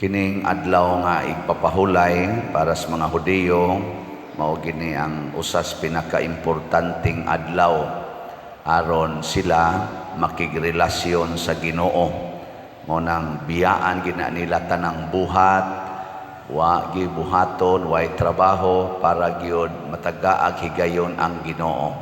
Kining adlaw nga igpapahulay para sa mga Hudiyo, mao gini ang usas pinakaimportanteng adlaw aron sila makigrelasyon sa Ginoo. Mao nang biyaan gina nila tanang buhat, wa gibuhaton, way trabaho para gyud matagaag higayon ang Ginoo.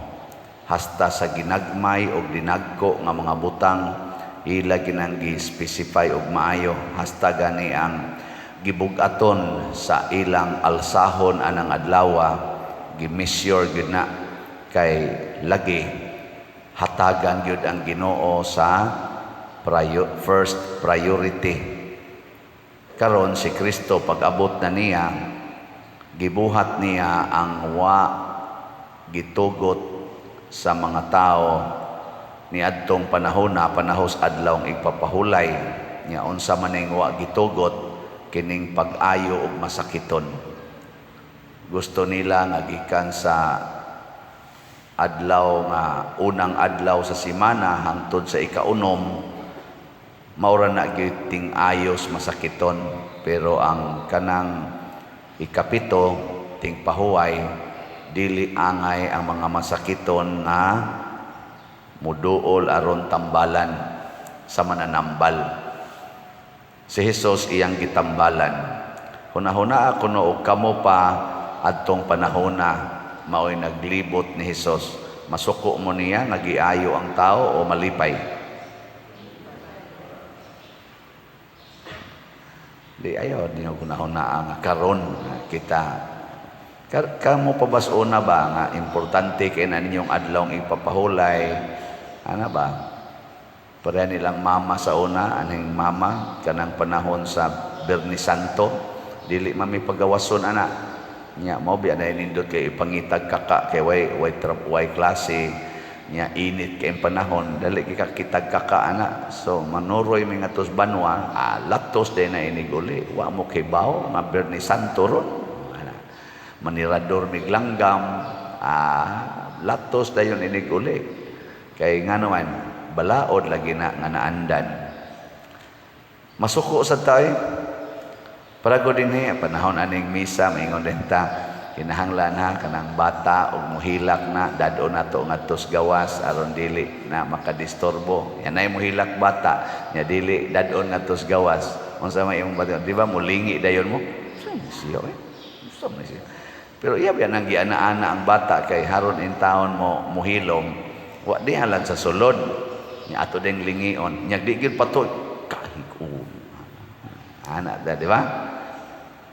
Hasta sa ginagmay og dinagko nga mga butang ila ginang gi-specify og maayo, hasta gani ang gibug-aton sa ilang alsahon anang adlawa gi-measure gyud na kay lagi hatagan gyud ang Ginoo sa first priority. Karon si Kristo, pag-abot na niya, gibuhat niya ang wa gitugot sa mga tao niadtong panahon na panahos adlaw igpapahulay nya. Unsa man ning wa gitugot? Kining pag-ayo og masakiton. Gusto nila nga gikan sa adlaw nga unang adlaw sa semana hangtod sa ikaunom, maura na gyud ting ayos masakiton, pero ang kanang ikapito, ting pahuway, dili angay ang mga masakiton nga muduol aron tambalan sa mananambal. Si Jesus iyang gitambalan. Hunahuna kuno og kamo pa adtong panahona mao'y naglibot ni Hesus, masuko mo niya nga giayo ang tao o malipay? Di ayo niyo hunahuna nga karon kita kamo pa bas una ba nga importante kay na ninyong adlawng ipapahulay ana ba? Pareha nilang mama sa una, aning mama kanang panahon sa Biyernes Santo, dili man mi pagawason ana. Nya mao biya na nindot kay ipangitag kaka kay way klase nya, init kay panahon, dali kay kakitag kaka ana. So manuroy mi ngadto sa banwa, latos day na inig uli, wa mo kibaw nga Biyernes Santo ron ana. Manirador mig langgam, latos dayon inig uli kay ngano man balaod lagi na nga naandan. Masuko sa tayo. Para ko din panahon aning misa, maingon din ta, kinahanglan ha kanang bata og muhilak na dad-on nato ngadto sa gawas aron dili na makadisturbo. Yan ay muhilak bata nya dili dad-on ngadto sa gawas. Unsa may imong bata, di ba mulingi dayon mo? Siya eh. Unsa man siya? Pero iya ba nang giana-ana ang bata kay haron in taon mo muhilom, wa di halan sa sulod. Nya ato ding lingion. Nya di gyud patoy kahig. Ana da, di ba?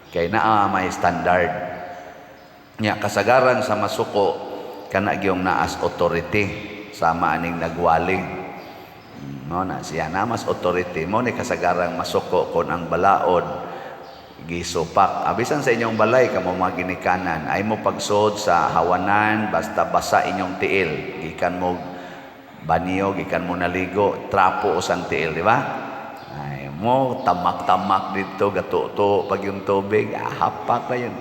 Kay naa may standard. Nya kasagaran sa masuko kana gyung naas authority sama aning nagwali. No na siya na mas authority mo ni kasagarang masuko kon ang balaod gisupak. Abisan sa inyong balay kamo mga ginikanan, ay mo pagsod sa hawanan basta basa inyong tiil, gikan mo banyo, gikan mo naligo, trapo usang tiil, di ba? Ay mo tamak-tamak dito, gatuto pag yung tubig, hapak na yun.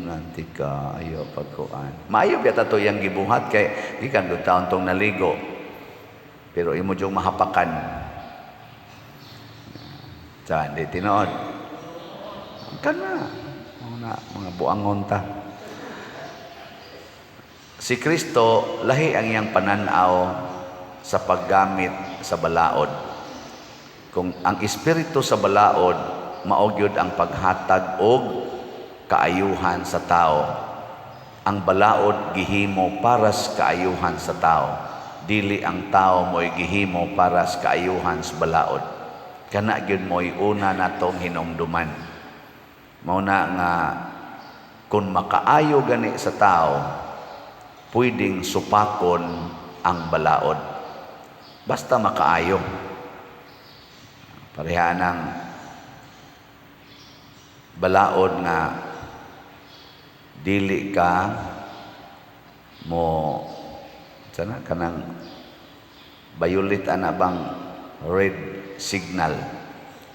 Nanti ka ayo pagkuan. Maayo biya to yang gibuhat kay gikan do taon tong naligo. Pero imo jung mahapakan. Sa di tinuod. Kana mga mga buangon ta. Si Kristo lahi ang iyang pananaw sa paggamit sa balaod. Kung ang espiritu sa balaod mao gyud ang paghatag og kaayuhan sa tao. Ang balaod gihimo para sa kaayuhan sa tao. Dili ang tao mo'y gihimo para sa kaayuhan sa balaod. Kana gyud mo'y una natong hinumduman. Mao na nga kung makaayo gani sa tao, pwedeng supakon ang balaod. Basta makaayo. Pareha ng balaod nga dili ka mo sana kanang violet ana bang red signal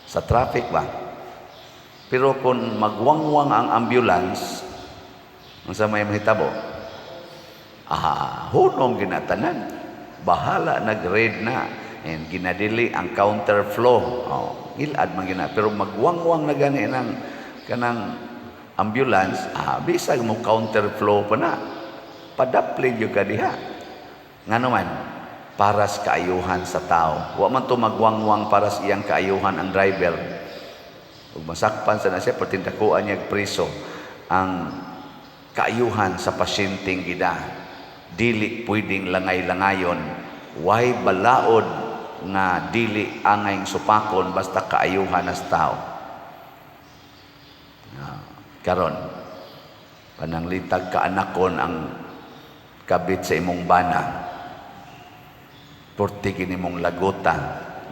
sa traffic ba. Pero kung magwangwang ang ambulance, unsa may mahitabo? Hunong ginatanan, bahala nag-red na and ginadili ang counterflow. Oh, Ngilad man gina, pero magwangwang na gani ng kanang ambulance, bisag mo counterflow pa na. Padapli gyud ka diha. Ngano man, para sa kaayuhan sa tao. Wa man to magwangwang para sa iyang kaayuhan ang driver. Ug masakpan sa na siya, perting dakuan niya priso ang kaayuhan sa pasyenteng gida. Dili pwedeng langay-langayon. Way balaod nga dili angay supakon basta kaayuhan sa tao. Karon pananglitag kaanakon ang kabit sa imong bana. Porti kini mong lagutan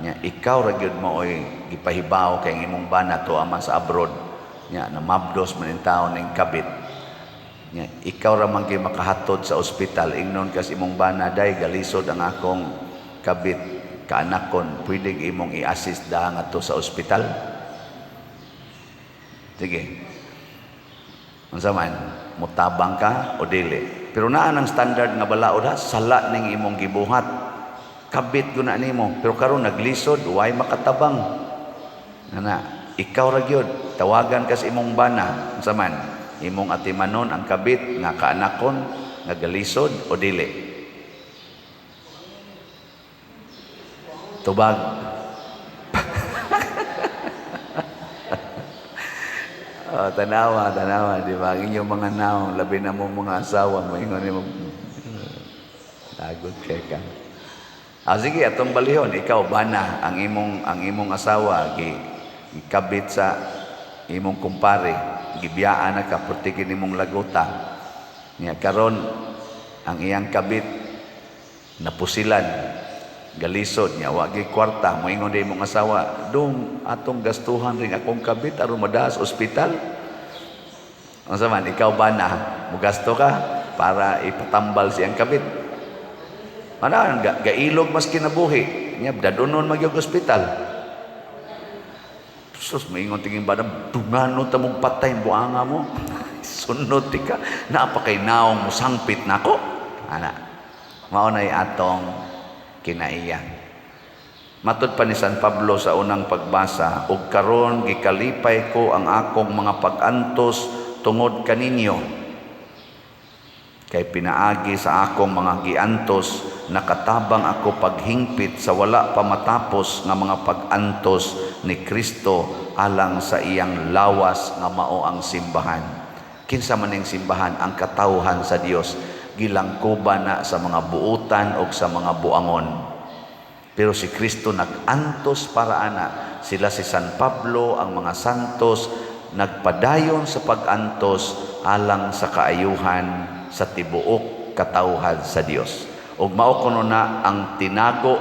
nya, ikaw ra gyud mo oy gipahibaw kay ang imong bana to man sa abroad nya, namabdos man taon ning kabit nya, ikaw ra man kay makahatod sa ospital. Ingnon kas imong bana, "Day, galisod ang akong kabit kaanakon, pwede imong i-assist da ngadto sa ospital?" Sige, unsa man, mutabang ka o dili? Pero naa ng standard nga balaod ha, sala ning imong gibuhat, kabit ko na nimo, pero karon naglisod, way makatabang ana, ikaw ra gyud. Tawagan ka sa imong bana, unsa man, imong atimanon ang kabit nga kaanakon nga galisod o dili? Tubag. Oh, tanawa, tanawa, di ba? Ang inyong mga naong, labi na mo mga asawa, maingon nimo, lagot kay ka. Sige, atong balihon, ikaw bana ang imong asawa gi gikabit sa imong kumpare, gibiyaan na ka perti nimong laguta. Nya karon ang iyang kabit napusilan, galisod niya, wa gyud kwarta, moingon di imong asawa, "Dong, atong gastuhan rin akong kabit aron madaas ospital." Unsa man, ikaw ba na mugasto ka para ipatambal siyang kabit? Ana ga, gailog mas kinabuhi niya, dadunon magyog ospital. Sus, moingon tingin ba na, "Dungano ta mong patay buanga mo. Sunod ti ka, naa pa kay naong musangpit nako." Ana. Mao nay atong kinaiya. Matud pa ni San Pablo sa unang pagbasa, "Ug karon gikalipay ko ang akong mga pag-antos tungod kaninyo. Kay pinaagi sa akong mga giantos, nakatabang ako paghingpit sa wala pa matapos nga mga pag-antos ni Kristo alang sa iyang lawas nga mao ang simbahan." Kinsa man ning simbahan? Ang katawhan sa Dios, gilangkuban na sa mga buutan o sa mga buangon. Pero si Kristo nag-antos para ana. Sila si San Pablo, ang mga santos, nagpadayon sa pag-antos alang sa kaayuhan sa tibuok katawhan sa Dios. Ug mao kuno na ang tinago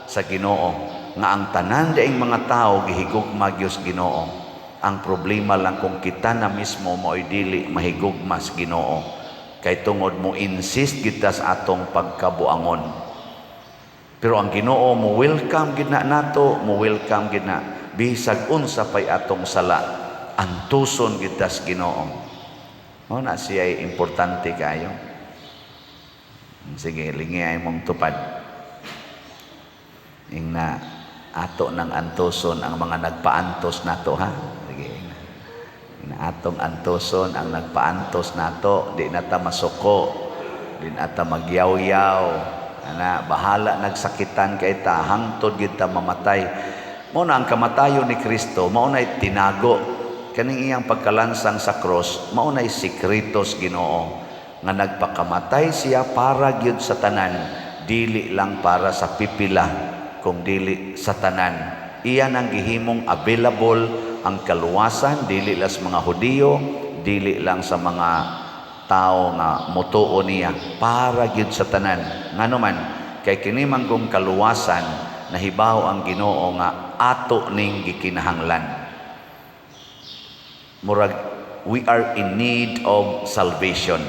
sa Ginoo nga ang tanan daing mga tao gihigugma gyud Ginoo. Ang problema lang kung kita na mismo mao'y dili mahigugma sa Ginoo. Kay tungod mo insist kita sa atong pagkabuangon. Pero ang Ginoo mo welcome gid na nato, mo welcome gid na bisag unsa pay atong sala, antuson gid ta sa Ginoo. Mao na siya importante kayo. Sige, lingi ay mong tupad. Ingna ato nang antuson ang mga nagpaantos nato, ha. Sige, ingna. Ingna atong antuson ang nagpaantos nato, di na ta masuko, di na ta magyaw-yaw. Ana, bahala nagsakitan kay ta hangtod gid ta mamatay. Mao na ang kamatayon ni Kristo, mao na tinago kaning iyang pagkalansang sa cross, mao na sikreto sa Ginoo nga nagpakamatay siya para gyud sa tanan, dili lang para sa pipila, kung dili sa tanan. Iya nang gihimong available ang kaluwasan dili lang sa mga Hudiyo, dili lang sa mga tao nga motuo niya, para gyud sa tanan. Ngano man, kay kini manggong kaluwasan, nahibaw ang Ginoo nga ato ning gikinahanglan. Murag we are in need of salvation.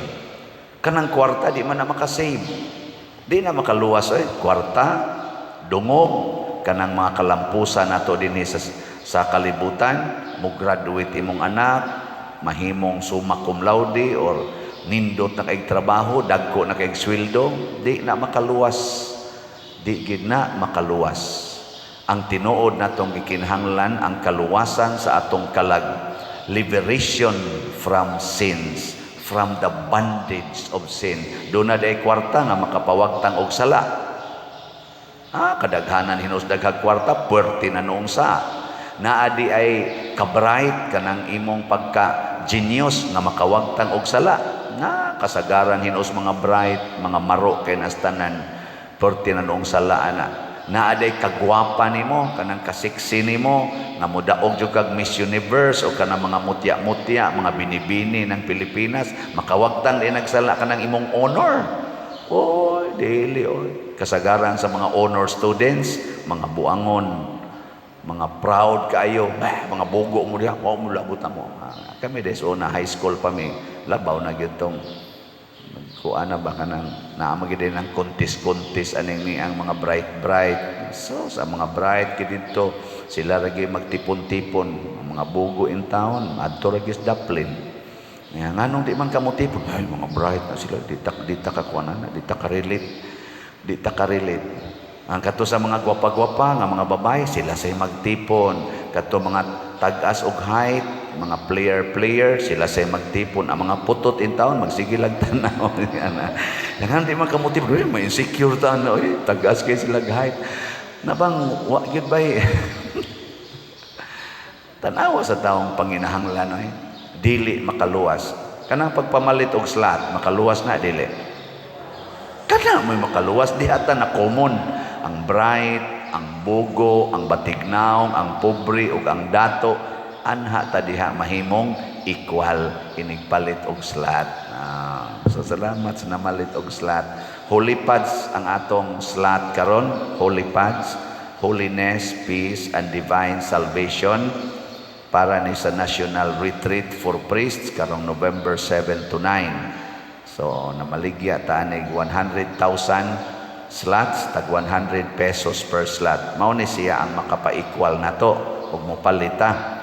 Kanang kwarta di man na makasave, di na makaluwas eh. Kwarta, dungog, kanang mga kalampusan nato dinhi sa kalibutan, mo graduate imong anak, mahimong summa cum laude or nindot na kay trabaho, dagko na kay sweldo, di na makaluwas. Di gid na makaluwas. Ang tinuod natong gikinahanglan, ang kaluwasan sa atong kalag, liberation from sins, from the bondage of sin. Duna diay kwarta nga makapawagtang og sala? Ah, kadaghanan hinus daghag kwarta, puwerte na noong sa. Naa diay ka-bright kanang imong pagka genius nga makawagtang og sala? Na kasagaran hinus mga bright, mga maro kay nastanan, puwerte na noong sala ana. Naa diay kagwapa nimo, kanang kasiksi nimo nga modaog jud kag Miss Universe o kanang mga mutya-mutya, mga binibini ng Pilipinas, makawagtang din nagsala kanang imong honor? Oy, dili oy. Kasagaran sa mga honor students, mga buangon, mga proud kaayo, eh, mga bugo mo diha, wa mo labutan mo. Ah, kami des una high school pa mi, labaw na gyud tong kuan na ba, kanang naa gyud ng contest-contest aning ni ang mga bright bright. So sa mga bright gid didto sila ra gyud magtipon-tipon, ang mga bugo in town adto ra gyud sa Daplin. Nga nganong di man kamo tipon? Ay, mga bright na sila, di ta ka kuan na, di ta ka relate, di ta ka relate. Ang kato sa mga gwapa-gwapa nga mga babae, sila say magtipon. Kato mga tag-as og height, mga player player, sila say magtipon. Ang mga putot in town magsige lag tanaw. Ana. Ngan di man kamo tipon? Uy, may insecure ta na, oy, tag-as kay sila height. Nabang wa gyud bay. Tanawa sa taong panginahanglan oy. Dili makaluwas. Kanang pagpamalit og slot, makaluwas na, dili? Kana may makaluwas di ata na common ang bright, ang bugo, ang batignaong, ang pobre ug ang dato, anha ta diha mahimong equal inig palit og slot. Ah, so salamat sa namalit og slot. Holy Pads ang atong slot karon, Holy Pads, holiness, peace and divine salvation, para ni sa National Retreat for Priests karong November 7 to 9. So namaligya ta anig 100,000 slots, tag 100 pesos per slot. Mao ni siya ang makapa-equal nato ug mopalita.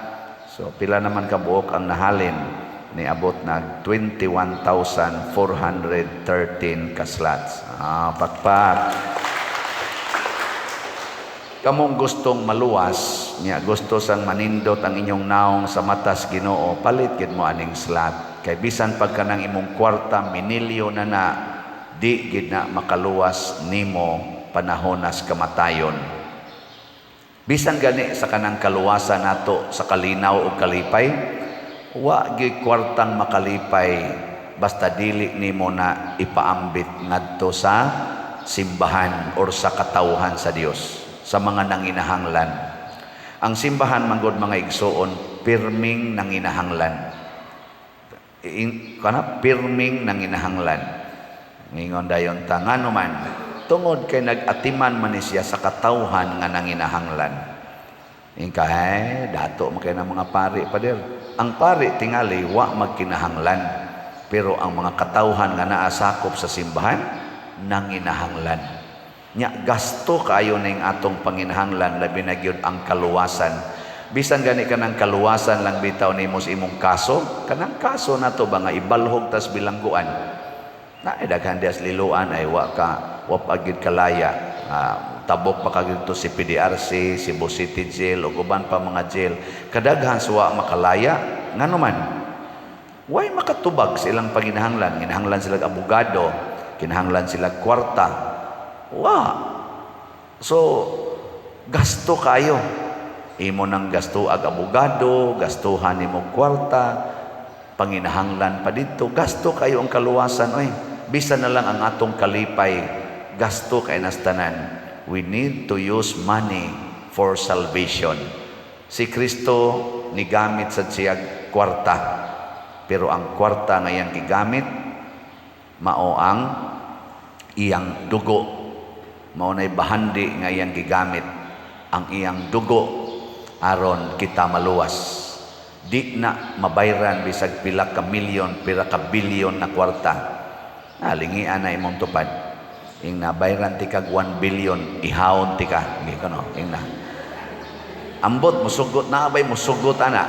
So pila naman kabuok ang nahalin? Niabot nag 21,413 ka slots. Ah, pakpak. Kamong gustong maluwas, niya gusto sang manindot ang inyong naong sa matas Ginoo, palit gid mo aning slot. Kay bisan pagka nang imong kwarta minilyo na na, di gid na makaluwas nimo panahonas kamatayon. Bisan gani sa kanang kaluwasan nato sa kalinaw o kalipay, wa gyud kwartang makalipay basta dili nimo na ipaambit ngadto sa simbahan or sa katawhan sa Dios, sa mga nanginahanglan. Ang simbahan manggod, mga igsuon, pirming nanginahanglan. Kana pirming nanginahanglan. Ngingon dayon ta, ngano man? Tungod kay nag-atiman man ni siya sa katawhan nga nanginahanglan. Ingka, eh, dato man kay ng mga pari, pader. Ang pari tingali wa magkinahanglan. Pero ang mga katawhan nga naa sakop sa simbahan nanginahanglan. Nya gasto kaayo ning atong panginahanglan, labi na gyud ang kaluwasan. Bisan gani kanang kaluwasan lang bitaw nimo sa imong kaso, kanang kaso nato ba nga ibalhog tas bilangguan. Na eh, daghan dias liloan ay wa ka wa pa gyud kalaya. Ah, tabok pa ka si PDRC, Cebu City Jail ug uban pa mga jail. Kadaghan suwa makalaya, ngano man? Way makatubag sa ilang panginahanglan. Kinahanglan sila abogado, kinahanglan sila kwarta. Wa. So, gasto kayo. Imo nang gasto ag abogado, gastuhan nimo kwarta, panginahanglan pa dito. Gasto kayo ang kaluwasan oy. Bisan na lang ang atong kalipay, gasto kay nastanan. We need to use money for salvation. Si Kristo nigamit sa siyag kwarta. Pero ang kwarta nga iyang gigamit mao ang iyang dugo. Mao nay bahandi nga iyang gigamit, ang iyang dugo, aron kita maluwas. Di na mabayran bisag pila ka milyon, pila ka bilyon na kwarta. Nalingian na imong tupad. Ing nabayran ti kag 1 billion, ihawon ti ka. Hindi ko no, ing na. Ambot, musugot na abay, musugot ana.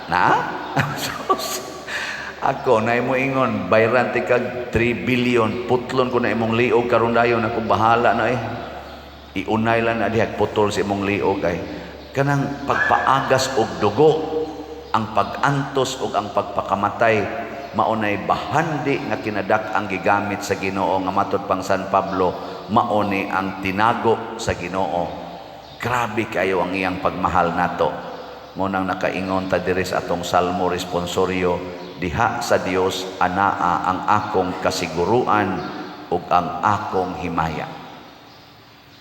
Na? Sus. Ako, na imo ingon, bayran ti kag 3 billion, putlon ko na imong liog karon dayon, ako bahala na eh. Iunay lang na diha, putol sa imong liog ay kanang pagpaagas og dugo, ang pag-antos ug ang pagpakamatay, maunay bahandi nga kinadak ang gigamit sa Ginoo nga matod pang San Pablo, mauni ang tinago sa Ginoo. Grabe kayo ang iyang pagmahal nato. Mo nang nakaingon ta diri sa atong salmo responsoryo, "Diha sa Dios anaa ang akong kasiguruan ug ang akong himaya."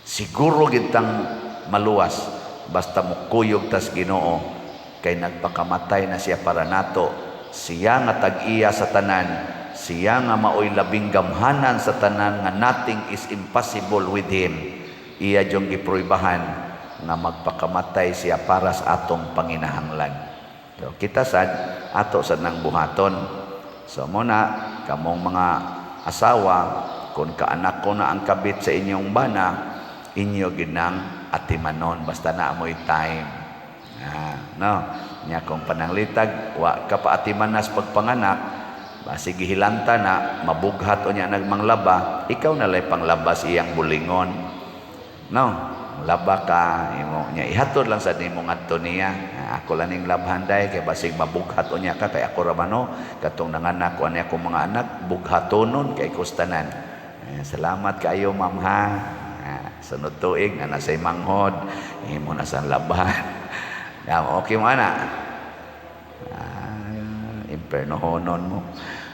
Siguro gitang maluwas basta mukuyog tas Ginoo, kay nagpakamatay na siya para nato. Siya nga tag-iya sa tanan, siya nga maoy labing gamhanan sa tanan, nga nothing is impossible with him, iya jung gipruibahan nga magpakamatay siya para sa atong panginahanglan. So, kita sad ato sad nang buhaton. So mo na kamong mga asawa, kung kaanak ko na ang kabit sa inyong bana, inyo ginang atimanon basta na mo'y time. Ah, no, nya kung pananglitag wa ka pa atimanas pagpanganak, basig gihilanta na, mabughat o niya nagmanglaba, ikaw na lay panglabas iyang bulingon, no? Laba ka imo nya, ihatod lang sa nimo ngadto niya. Ah, ako lang ning labhan day kay basig mabughat o niya ka, kay ako ra man, no, katong nanganak ko ani akong mga anak, bughatonon kay kustanan. Eh, salamat kaayo, ma'am, ha. Ah, sunod tuig na nasay manghod, imo na sa laban. Ya, okay mo ana. Ah, impernohonon mo.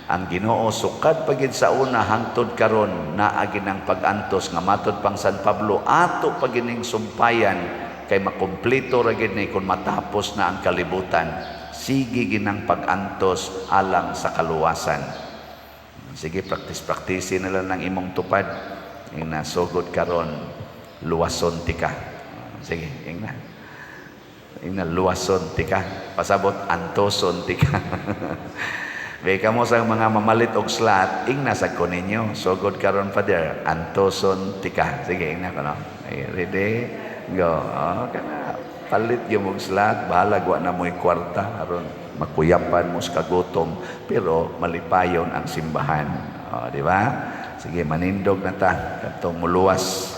Ang Ginoo sukad pagid sa una hangtod karon naa ginang pag-antos nga matod pang San Pablo, ato pagining sumpayan kay makumpleto ra gid ni kung matapos na ang kalibutan. Sige ginang pag-antos alang sa kaluwasan. Sige, practice practice na lang ng imong tupad. Ing nasugod karon, luwason tika. Sige, ing na. Ing na luwason tika. Pasabot, antoson tika. Beka mo sa mga mamalit og slot, ing na sa ko ninyo. Sugod karon, Father, antoson tika. Sige, ing na ko, no. Ay, ready? Go. Oh, kana. Palit yung og slot, bahalag wa na mo'y kwarta aron makuyapan mo sa kagutom, pero malipayon ang simbahan. Oh, di ba? Sige, manindog na ta kadtong muluwas.